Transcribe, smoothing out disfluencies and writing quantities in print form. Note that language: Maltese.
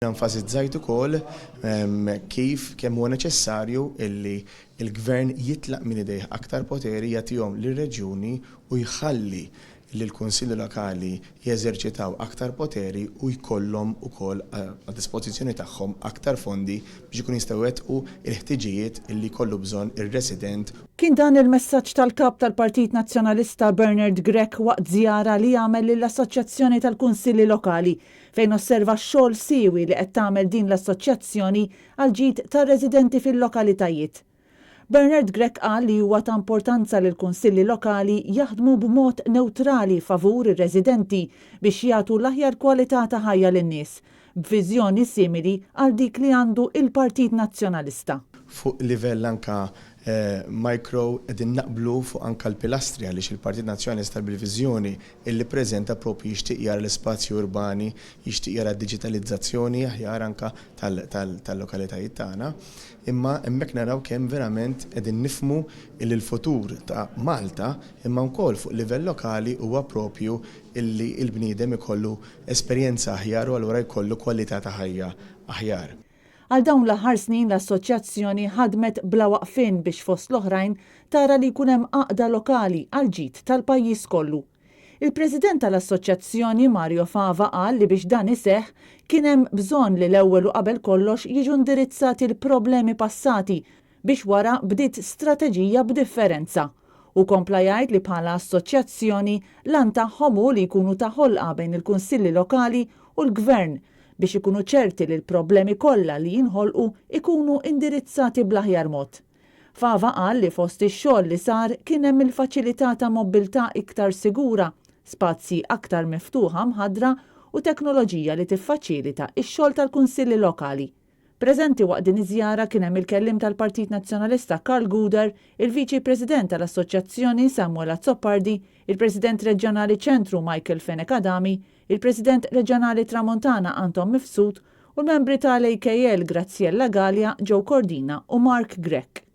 Enfasizzajt ukoll kif kemm huwa neċessarju illi l-Gvern jitlaq minn idejh aktar poteri jagħtihom lir-reġjuni u jħalli lill-Kunsilli Lokali jeżerċitaw aktar poteri u jkollhom ukoll għad-dispożizzjoni tagħhom aktar fondi biex ikunu jistgħu jwettqu l-ħtiġijiet illi jkollu bżonn ir-resident. Kien dan il-messaġġ tal-Kap tal-Partit Nazzjonalista Bernard Grech waqt żjara li għamel lill-Assoċjazzjoni tal-Kunsilli Lokali fejn osserva x-xogħol siewi li qed tagħmel din l-assoċjazzjoni għall-ġid tar-residenti fil-lokalitajiet. Bernard Grech qal li huwa ta' importanza li l-Kunsilli Lokali jaħdmu b'mod newtrali favur ir-residenti biex jagħtu l-aħjar kwalità ta' ħajja lin-nies, b'viżjoni simili għal dik li għandu il-Partit Nazzjonalista. Fuq livell anka micro qegħdin naqblu fuq anka l-pilastri għaliex il-Partit Nazzjonalista bil-viżjoni illi ppreżenta proprju jixtieq jara l-ispazji urbani, jixtieq jara d-diġitalizzazzjoni aħjar anka tal-lokalitajiet tagħna. Imma hemmhekk naraw kemm verament qegħdin nifhmu illi l-futur ta' Malta imma wkoll fuq livell lokali huwa proprju illi l-bniedem ikollu esperjenza aħjar u allura jkollu kwalità ta' ħajja aħjar. Għal dawn l-aħħar snin l-assoċjazzjoni ħadmet bla waqfien biex fost l-oħrajn tara li jkun hemm għaqda lokali għall-ġid tal-pajjiż kollu. Il-President tal-assoċjazzjoni Mario Fava qal li biex dan iseħħ kien hemm bżonn li l-ewwel u qabel kollox jiġu indirizzati l-problemi passati biex wara bdiet strateġija b'differenza. Hu kompla jgħid li bħala assoċjazzjoni l-għan tagħhom hu li jkunu ta' ħolqa bejn il-kunsilli lokali u l-Gvern biex ikunu ċerti li l-problemi kollha li jinħolqu ikunu indirizzati bl-aħjar mod. Fava qal li fost ix-xogħol li sar kien hemm il-faċilità ta' mobbiltà iktar sigura, spazji aktar miftuħa mħaddra u teknoloġija li tiffaċilita x-xogħol tal-kunsilli lokali. Preżenti waqt din iż-żjara kien hemm il-kelliem tal-Partit Nazzjonalista Karl Gouder, il-Viċi President tal-Assoċjazzjoni Samuel Azzopardi, il-President Reġjonali Ċentru Michael Fenech Adami, il-President Reġjonali Tramuntana Anton Mifsud u l-membri tal-AKL Graziella Galea, Joe Cordina u Mark Grech.